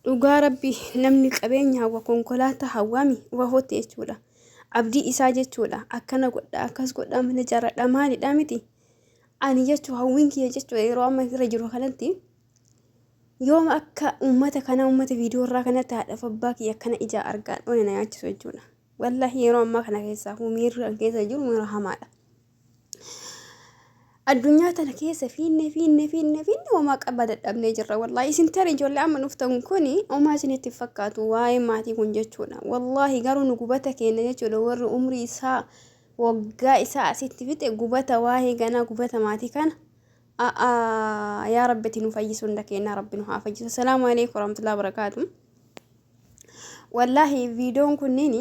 Dhugaa rabbi namni qabeenya hawwa konkolaataa hawwaami wahotti jechuudha. Abdii isaa jechuudha. Akkana godha akkas godha mana ijaarradha maalidha miti. Ani jechuu hawwiin kiyya jechuudha yeroo amma irra jiru kanatti yooma akka uummata kanaa uummata viidiyoo irraa kanatti haadhaaf abbaa kiyya akkana ijaa argaa dhoone na yaachisu jechuudha. Wallahi yeroo ammaa kana keessaa miirri kan keessa jiru miira hamaadha. Addunyaa tana keessa fiinne fiinne fiinne fiinne homaa qaba dadhabnee jirra wallaahi isin tari ijoollee amma dhuftan kuni homaa isinitti hin fakkaatu waa'ee maatii kun jechuudha wallaahi garuu nu gubata keenya jechuudha warri umrii isaa waggaa isaa asitti fixe gubata waa'ee ganaa gubata maatii kana a'aa yaa rabbi nu fayyisu hunda keenya rabbi nu haa fayyisu. Assalaamu alaikum warahmatullahi wabarakaatu. Wallaahi viidiyoon kunniin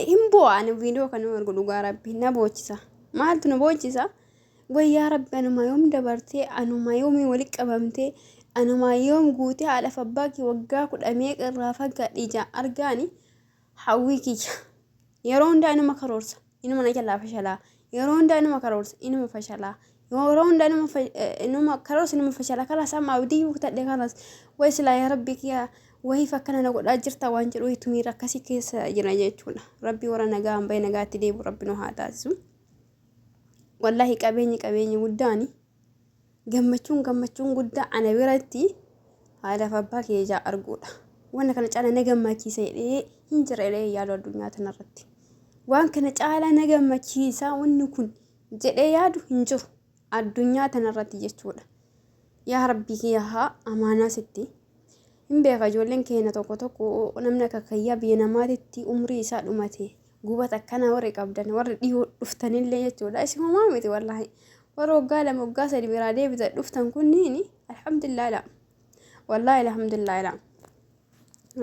hin boo'a ani viidiyoo kana argu dhugaa rabbi na boochisa. Maaltu na boochisa? Wayyaa rabbi anuma yoom dabartee anuma yoomii walitti qabamtee anuma yoom guutee haadhaaf abbaa kee waggaa kudha meeqa irraa fagaadhe ijaan argaani hawwii kiyya. Yeroo hundaa inuma karoorsa inuma na jalaa fashalaa. Yeroo hundaa inuma karoorsa inuma fashalaa. Yeroo hundaa inuma karoorsa inuma fashalaa. Kalaas amma abdii kutadhe kalaas way silaa yaa rabbi kiyya wayiif akkana na godhaa jirta waan jedhu wayitu miira akkasii keessa jira jechuudha. Rabbi warra nagaa hin bahe nagaatti deebi'u rabbi nu haa taasisu. Wallaahi qabeenyi qabeenyi guddaani. Gammachuun gammachuun guddaa ana biratti haadhaaf abbaa kee ijaa arguudha. Wanna kana caalaa na gammachiisa jedhee hin jira jedhee yaadu addunyaa tanarratti. Waan kana caalaa na gammachiisa wanni kun jedhee yaadu hin jiru addunyaa tanarratti jechuudha. Yaa Rabbii kiyya haa amaanaa sitti. Hin beeka ijoolleen keenya tokko tokko namni akka kayyaa biyya namaatitti umrii isaa dhumate gubata akkanaa warri qabdan warri dhiyoo dhuftanillee jechuudha. Isin homaa miti wallaahi. Warra waggaa 2 waggaa 3 biraa deebitan dhuftan kunniin alhamdulillah la. Wallaahi alhamdulillah la.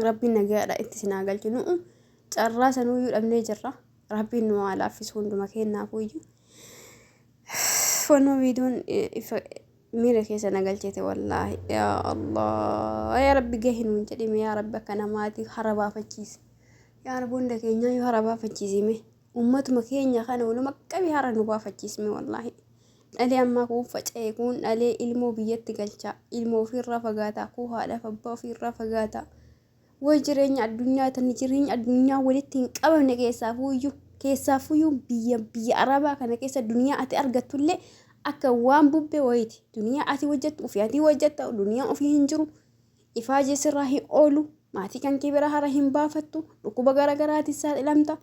Rabbiin nagaadha itti isin haa galchu. Nu'u carraa sanuuyyuu dhabnee jirra. Rabbiin nu haa laaffisu hunduma keenyaafuyyuu. Fannoo viidiyoon ifa miira keessa na galchite wallaahi. Yaa Allah yaa Rabbi gahi nuun jedhime yaa Rabbi akka namaati hara baafachiise. Yaa Rabbi hunda keenyaa yoo hara baafachiisime ummatuma keenya kana waluma qabi hara nu baafachiisme wallaahi. Dhalee ammaa kun faca'e kun dhalee ilmoo biyyatti galcha ilmoo ofiirraa fagaataa kuu haadhaaf abbaa ofiirraa fagaataa. Way jireenya addunyaa tana jireenya addunyaa walitti hin qabamne keessaafuyyuu keessaafuyyuu biyya biyya arabaa kana keessa duniyaa ati argattullee akka waan bubbee wayiiti. Duniyaa ati hojjettu ofii ati hojjetta duniyaa ofii hin jiru. Ifaajee sirraa hin oolu maatii kan kee bira hara hin baafattu dhukkuba garaagaraatiin saaxilamta.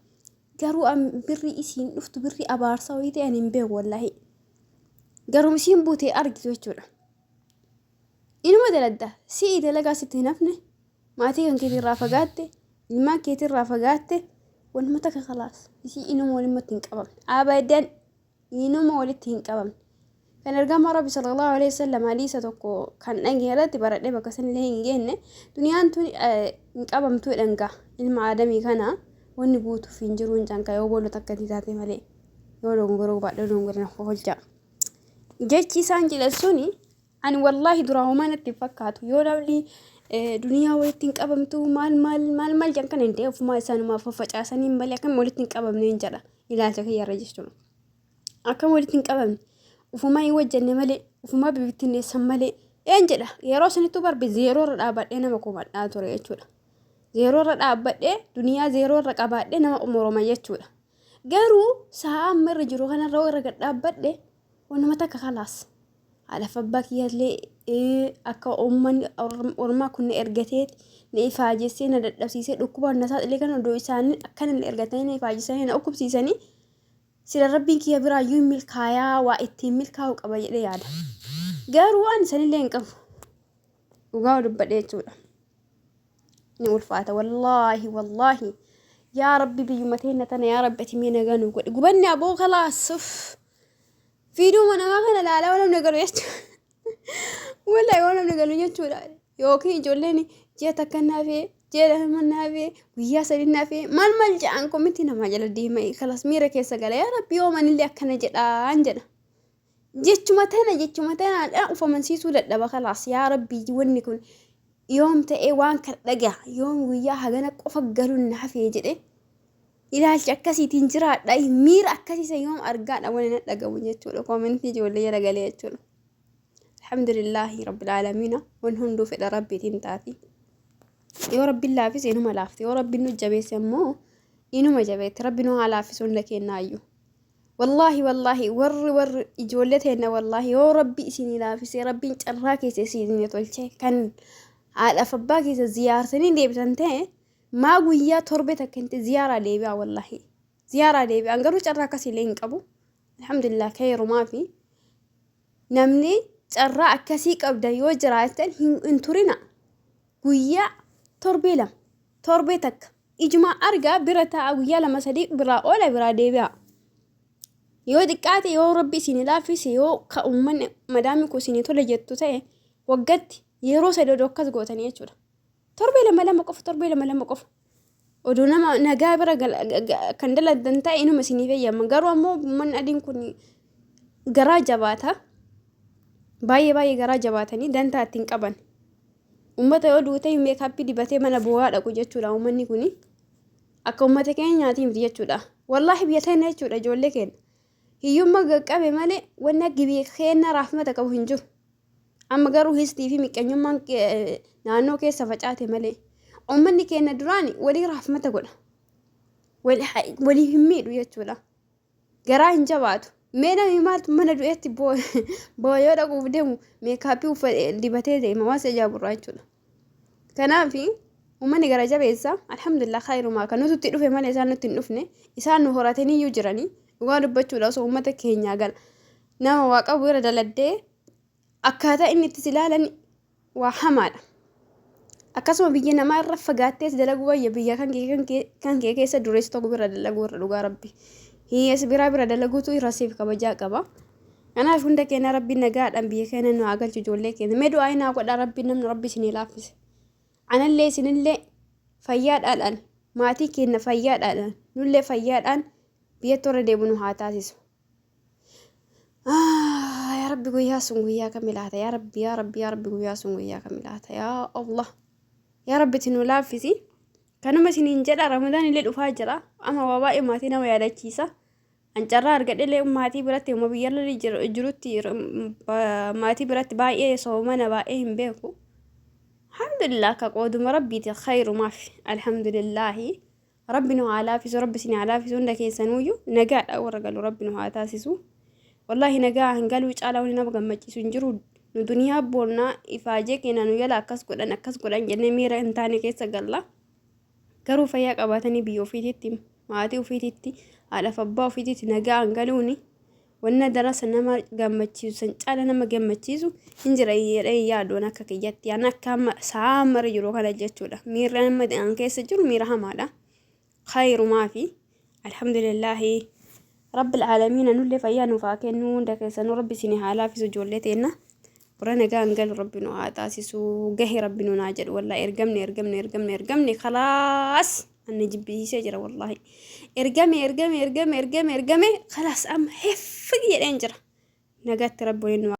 Garuu birrii isiin dhuftu birrii abaarsaa wayii ta'e ani hin beeku wallaahi. Garuu isiin buutee argitu jechuudha. Inuma daladda. Si'i dalagaa sitti hin hafne. Maatii kan keetii irraa fagaatte. Ilmaan keetii irraa fagaatte. Wanuma takka kalaas. Isii inuma walitti hin qabamne. Abadan inuma walitti hin qabamne. Kan ergamaa Rabbi sallallahu alaihi wasallam hadiisa tokko kan dhagee irratti baradhee bakka sanillee hin geenne duniyaan tun hin qabamtu jedhan gaa ilma aadamii kana wanni guutuuf hin jiru hin canka yoo boolla takka taate malee yoo dogongoroo baadhee dogongora na holchaa. Jechi isaan jedhan suni ani wallaahi duraa homaa natti hin fakkaatu. Yoo namni duniyaa walitti hin qabamtu maal maal maal maal jedhan kana hin ta'e ofumaa isaanumaa faffacaasanii malee akkam walitti hin qabamne hin jedha ilaalcha kiyyarra jechuudha. Akkam walitti hin qabamne ofumaa hin hojjenne malee ofumaa bibittinneessan malee een jedha yeroo sanittuu barbe zeeroo irra dhaabadhee nama komadhaa ture jechuudha. Zeeroo irra dhaabbadhee duniyaa zeeroo irra qabaadhee nama moroma jechuudha. Garuu sa'a amma irra jiru kanarra irra gad dhaabbadhe wanuma takka kalaas. Haadhaaf abbaa kiyyallee akka uummanni ormaa kun na ergatee na ifaajessee na dadhabsiisee dhukkubaan na saaxilee kan odoo isaanii akkanallee ergatanii na ifaajessanii na dhukkubsiisanii sila rabbiin kiyya biraayyuu hin milkaayaa waa ittiin milkaa'u qaba jedhee yaada. Garuu ani sanillee hin qabu. Dhugaa dubbadhe jechuudha. Ni ulfaata wallaahi wallaahi. Yaa Rabbi biyyuma teenna tana yaa Rabbi ati mee nagaa nu godhi. Gubanni aboo kalaas. Uff. Viidiyoo namaa kana ilaalaa waan namni galu jechuudha. Wallaahi waan namni galu jechuudha. Yookiin ijoolleen ji'a takka naafee ji'a 2 naafee guyyaa 3 naafee maal maal jedhan komitii namaa jala deema kalaas miira keessa gala yaa Rabbi yoo manillee akkana jedhaan jedha. Jechuma tana jechuma tanaadhaan of amansiisuu dadhaba kalaas yaa Rabbi wanni kun yoom ta'ee waan kana dhagaa yoom guyyaa hagana qofa galuun na hafee jedhee ilaalcha akkasiitiin jiraadha miira akkasiisa yoom argaadha wani na dhagahu jechuudha koomentii ijoollee jala galee jechuudha. Alhamdulillaahi rabbil aalamiina wan hunduu fedha rabbiitiin taati. Yoo Rabbiin laafise inuma laafti. Yoo Rabbiin nu jabeesse immoo inuma jabeetti. Rabbi nu haa laaffisu hunda kennaayyuu. Wallaahi wallaahi warri warri ijoollee teenna, wallaahi yoo Rabbi isinii laafisee, Rabbiin carraa keessa isinii tolchee, kan haadhaaf abbaa keessa ziyaarsanii deebisan ta'e, maa guyyaa torbee takka hin ziyaaraa deebi'aa. Wallaahi ziyaaraa deebi'aan. Garuu carraa akkasiillee hin qabu. Alhamdulillah, kheerumaa fi namni carraa akkasii qabdan yoo jiraattan hin turina. Guyyaa torbee 2, torbee takka ijuma argaa bira taa'a, guyyaa 2 3 biraa oola, biraa deebi'a. Yoo xiqqaate, yoo Rabbi isin laaffise, yoo ka uummanni madaamii koo isinii tole jettu ta'e, waggatti yeroo 3 odoo akkas gootanii jechuudha. Torbee lama lama qofa, torbee lama lama qofa. Oduu nama nagaa bira kan daladdan ta'e inuma isinii fayyama. Garuu ammoo uummanni adiin kun garaa jabaata. Baay'ee baay'ee garaa jabaatanii dantaa ittiin qaban. Uummata yoo duute makeup dibatee mana boo'aa dhaqu jechuudha uummanni kuni. Akka uummata keenyaati miti jechuudha. Wallaahi biyya teenya jechuudha, ijoollee keenya. Hiyyummaa qaqqabe malee wanni akka biyya keenya raafmata qabu hin jiru. Amma garuu histii fi miqqanyummaan naannoo keessa facaate malee. Uummanni keenya duraan walii raafmata godha. Walii hin miidhu jechuudha. Garaa hin jabaatu. Mee namni maaltu mana du'eetti booyoo dhaquuf deemu makeup dibatee deema? Waan si ajaa'ibudha jechuudha. Kanaaf uummanni gara jabeessa, alhamdulillah, khayrumaa kan nuti dhufe malee isaan nutti hin dhufne. Isaan nu horataniyyuu jiranii. Dhugaa dubbachuudha, osoo uummata keenyaa gala nama waa qabu irra daladdee akkaataa inni itti ilaalan waa hamaadha. Akkasuma biyya namaa irra fagaattees dalaguu wayya biyya kan kee keessa dureessi tokko bira dalaguu irra, dhugaa Rabbi. Hiyyeessa biraa bira dalaguutu irra siif kabajaa qaba. Kanaaf hunda keenya Rabbi nagaadhaan biyya keenya nu haa galchu, ijoollee keenya. Mee du'aa naa godhaa. Rabbi namni Rabbi isinii laaffise. Anallee isinillee fayyaadhaadhaan, maatii keenya fayyaadhaadhaan, nullee fayyaadhaan biyyatti warra deemu nu haa taasisu. Yaa Rabbi, guyyaa sun guyyaa kami laata? Yaa Rabbi, yaa Rabbi, yaa Rabbi, guyyaa sun guyyaa kami laata? Yaa Allah, yaa Rabbi itti nu laaffisi. Kanuma isiniin jedha. Ramadaan illee dhufaa jira. Amma waa baay'ee maatii nama yaadachiisa. An carraa argadhe maatii biratti uma biyya jirutti maatii biratti baay'ee soomana baay'ee hin beeku. Alhamdulillah, akka qooduma Rabbiiti, khayrumaaf, alhamdulillaahi. Rabbi nu haa laafisu, Rabbi isin haa laafisu hunda keessanuyyuu. Nagaadha warra galu Rabbi nu haa taasisu. Wallaahi nagaa hin galuu caalaa wanni nama gammachiisu hin jiru. Nu duniyaa boonnaa ifaajee keenya nu jala akkas godhan akkas godhan jennee miira hin taane keessa galla. Garuu fayyaa qabaatanii biyya ofiititti, maatii ofiititti, haadhaaf abbaa ofiititti nagaa hin galuuni wanna darasa nama gammachiisu san caala nama gammachiisu hin jira jedhee yaaduun akka kiyyatti an akka amma sa'a mara jiru kana jechuudha. Miirri amma an keessa jiru miira hamaadha. Khayrumaa fi alhamdulillaahi rabbil aalamiin. Nullee fayyaa nuuf haa kennu hunda keessanuu. Rabbi isin haa laafisu. Ijoollee teenna warra nagaa hin galu Rabbi nu haa taasisu. Gahe Rabbi nu naa jedhu. Wallaahi ergamne, ergamne, ergamne, ergamne, khalaas, anna jibbisiisee jira. Wallaahi ergame, ergame, ergame, ergame, ergame, khalaas, amma heffi jedheen jira. Nagaatti Rabbi waliin nu.